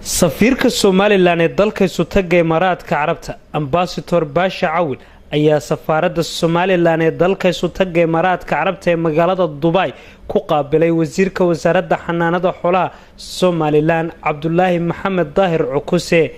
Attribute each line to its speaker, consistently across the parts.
Speaker 1: Safiirka Somaliland ee dalka Isutaga Imaaraadka Carabta, Ambassador Baasha Cawil, ayaa safaaradda Somaliland ee dalka Isutaga Imaaraadka Carabta ee magaalada Dubai ku qaabilay wasiirka wasaaradda xanaanada xoolaha Somaliland, Cabdulaahi Maxamed Daahir Cukuse.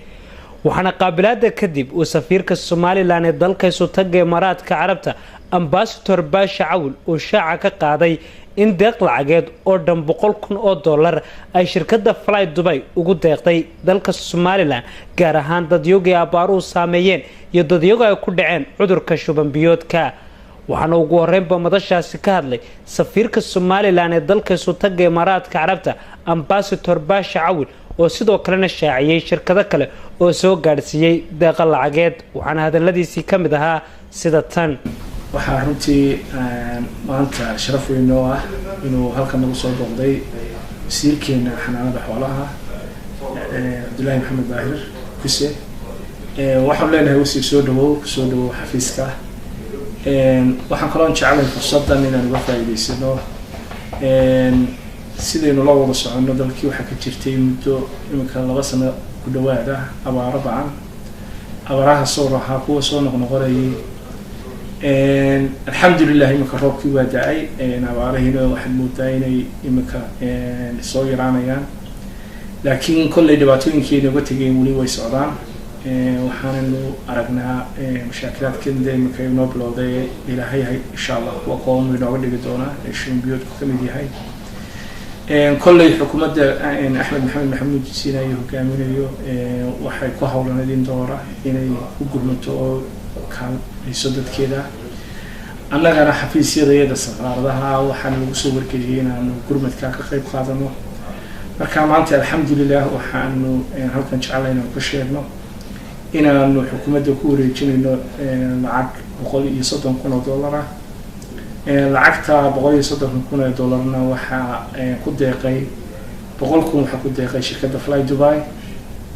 Speaker 1: Waxaana qaabilaada kadib uu safiirka Somaliland ee dalka Isutaga Imaaraadka Carabta, Ambassador Baasha Cawil, uu shaaca ka qaaday in deeq lacageed oo dhan $100,000 ay shirkadda Fly Dubai ugu deeqday dalka Somaliland, gaar ahaan dadyogii abaaruhu saameeyeen iyo dadyago ay ku dhaceen cudurka shubanbiyoodka. Waxaana ugu horeynba madashaasi ka hadlay safiirka Somaliland ee dalka Isutaga Imaaraadka Carabta, Ambassador Baasha Cawil, oo sidoo kalena shaaciyey shirkado kale oo soo gaadhsiiyey deeqa lacageed. Waxaana hadaladiisii ka mid ahaa sida tan.
Speaker 2: Waxaa runtii maanta sharaf weyn noo ah inuu halkan nagu soo booqday wasiirkeena xanaanada xoolaha, Cabdullaahi Maxamed Daahir Cukuse. Waxaan leenahay, wasiir, soo dhawow, kusoo dhawow xafiiska. Waxaan kaloon jeclay fursaddan inaan uga faa'iidaysano. Sidaynu la wada soconno, dalkii waxaa ka jirtay muddo iminka 2 sano ku dhawaada abaaro bacan. Abaaraha soo rahaa kuwa soo noqnoqonayay. Alxamdulilah, iminka roobkii waa da-ay, abaarahiina waxaad moodaa inay iminka soo yaraanayaan, laakiin kolley dhibaatooyinkii nooga tegeen weli way socdaan. Waxaananu aragnaa mashaakilaadkan de iminka inoo bilowday. Ilaahay insha Allah kuwa kooban inooga dhigi doonaa, ee shubanbiyoodku ka mid yahay. Kolley xukuumadda Axmed Maxamed Maxamuud Siinayo hogaaminayo waxay ku hawlaneyd in doora inay u gurmato oo kaalmayso dadkeeda. Annagana xafiisyadayada safaaradaha waxaana lagu soo wargeliyey inaanu gurmadka ka qayb qaadano. Marka maanta, alxamdulilah, waxaanu halkan jeclay inaanu ka sheegno inaanu xukuumadda ku wareejinayno lacag $130,000 ah. Lacagta 130,000 ee dollarna waxaa ku deeqay 100,000, waxaa ku deeqay shirkadda Fly Dubai,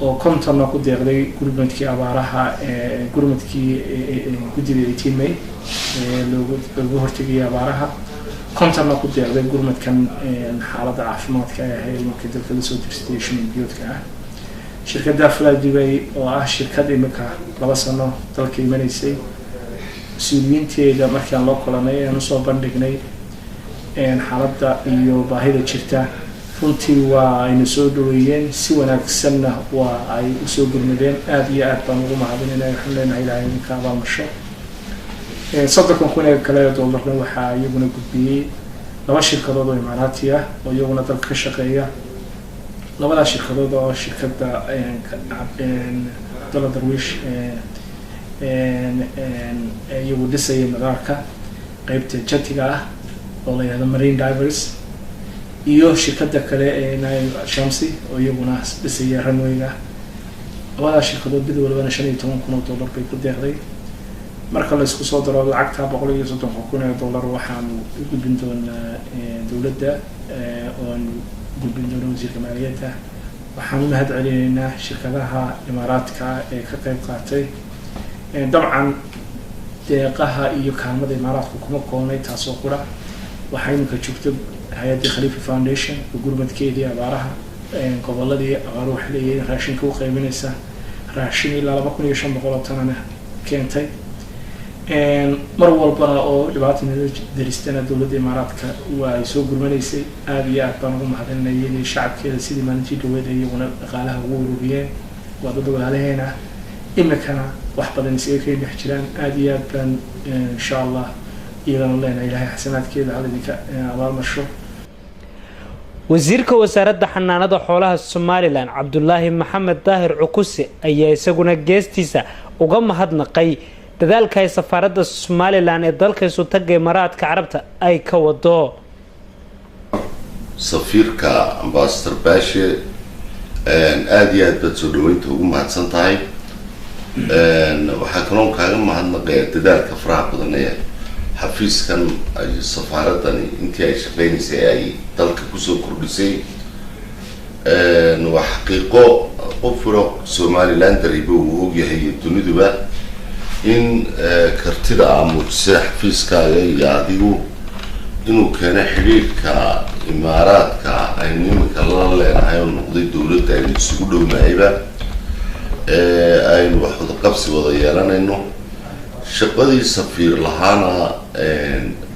Speaker 2: oo 50na ku deeqday gurmadkii abaaraha, gurmadkii guddida 18 May loogu hortegayay abaaraha, 50na ku deeqday gurmadkan xaaladda caafimaadka ee iminka dalka lasoo dirsatay, shuban biyoodka ah. Shirkadda Fly Dubai oo ah shirkad iminka 2 sano dalka imanaysay, mas-uuliyiinteeda markaan loo kulanay aan usoo bandhignay xaaladda iyo baahida jirta, runtii waa ayna soo dhaweeyeen, si wanaagsanna waa ay usoo gurmadeen. Aada iyo aad baan ugu mahadinayna. Waxaan leenahay, Ilahay idinka abaalmasho. 30,000 ee kale ee dollarna waxaa iyaguna gudbiyey laba shirkadood oo Imaaraati ah oo iyaguna dalka ka shaqeeya. Labadaas shirkadood oo shirkadda Cabdalla Darwiish, iyagu dhisaya madaarka qeybta jetty-ga ah oo la yihahdo Marine Divers, iyo shirkadda kale ee Nile Shamsi oo iyaguna dhisaya runwayga. Labadaas shirkadood mid walbana $15,000 bay ku deeqday. Marka la isku soo daro lacagta 130,000 ee dollar, waxaanu u gudbin doonaa dowladda oo aanu gudbin doona wasiirka maaliyadda. Waxaan u mahad celinaynaa shirkadaha Imaaraadka ee ka qayb qaatay. Dabcan, deeqaha iyo kaalmada Imaaraadku kuma koobnay taasoo qura. Waxaa iminka joogta hay-addii Khalifa Foundation oo gurmadkeedii abaaraha, goboladii abaaruhu waxay leeyihiin raashinka u qaybinaysa, raashin ilaa 2500 oo tanana keentay. Mar walbana oo dhibaata nala daristana dowladda Imaaraadka waa ay soo gurmanaysay. Aada iyo aad baan ugu mahadinaya inay shacabkeeda sidii maalintii dhaweed ay iyaguna dhaqaalaha ugu ururiyeen. Waa dad walaalaheena, imikana wax badan isaga kay dhex jiraan. Aada iyo aad baan insha Allah iyagana leenahay, Ilahay xasanaadkeeda hal idinka abaalmarsho.
Speaker 1: Wasiirka wasaaradda xanaanada xoolaha Somaliland, Cabdulaahi Maxamed Daahir Cukuse, ayaa isaguna geestiisa uga mahadnaqay dadaalka ay safaaradda Somaliland ee dalka Isutaga Imaaraadka Carabta ay ka wado.
Speaker 3: Safiirka, Ambassador Baashe, aada iyo aad baad soo dhaweynta ugu mahadsan tahay. Waxaa kaloon kaaga mahadnaqaya dadaalka faraha badan ee xafiiskan ay safaaradani intii ay shaqeynaysay ay dalka kusoo kordhisay. Waa xaqiiqo qof walo Somaliland dariba uu ogyahay iyo duniduba in kartida aa muujisay xafiiskaaga iyo adigu Inuu keenay xidhiidhka Imaaraadka aynu iminka la leenahay oo noqday dowladda aynu isugu dhownahayba ee aynu wax wada qabsi wada yeelanayno. Shaqadii safiir lahaana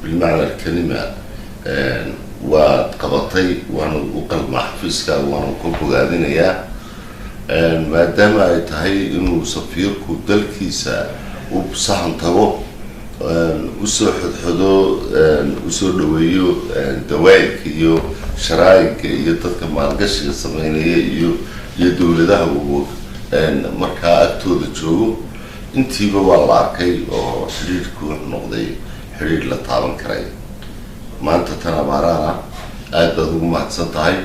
Speaker 3: bilmacna alkalima waad qabatay, waana u qalmaa xafiiskaaga, waana ka bogaadinayaa, maadaama ay tahay inuu safiirku dalkiisa u sahan tago, usoo xodxodo, usoo dhaweeyo dawaayinka iyo sharaayinka iyo dadka maalgashiga sameynaya iyo dowladaha uu markaa agtooda joogo. Intiiba waa la arkay oo xidhiidhku wuxuu noqday xidhiidh la taaban karay. Maanta tan abaarahana aada baad ugu mahadsan tahay.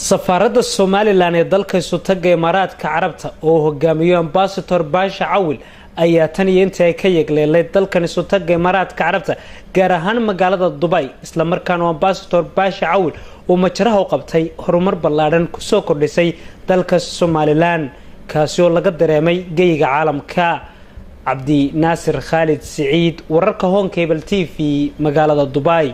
Speaker 1: Safaaradda Somalilan ee dalka Isutagga Imaaraadka Carabta oo hogaamiyo ambasator Baasha Cawil ayaa tan iyo intii ay ka yegleelay dalkan Isutagga Imaaraadka Carabta, gaar ahaan magaalada Dubay, islamarkaana ambasator Baasha Cawil uu majaraha u qabtay, horumar ballaadhan kusoo kordhisay dalka Somalilan, kaasi oo laga dareemay geyiga caalamka. Cabdi Naasir Khaalid Siciid, wararka Honkable t v, magaalada Dubay.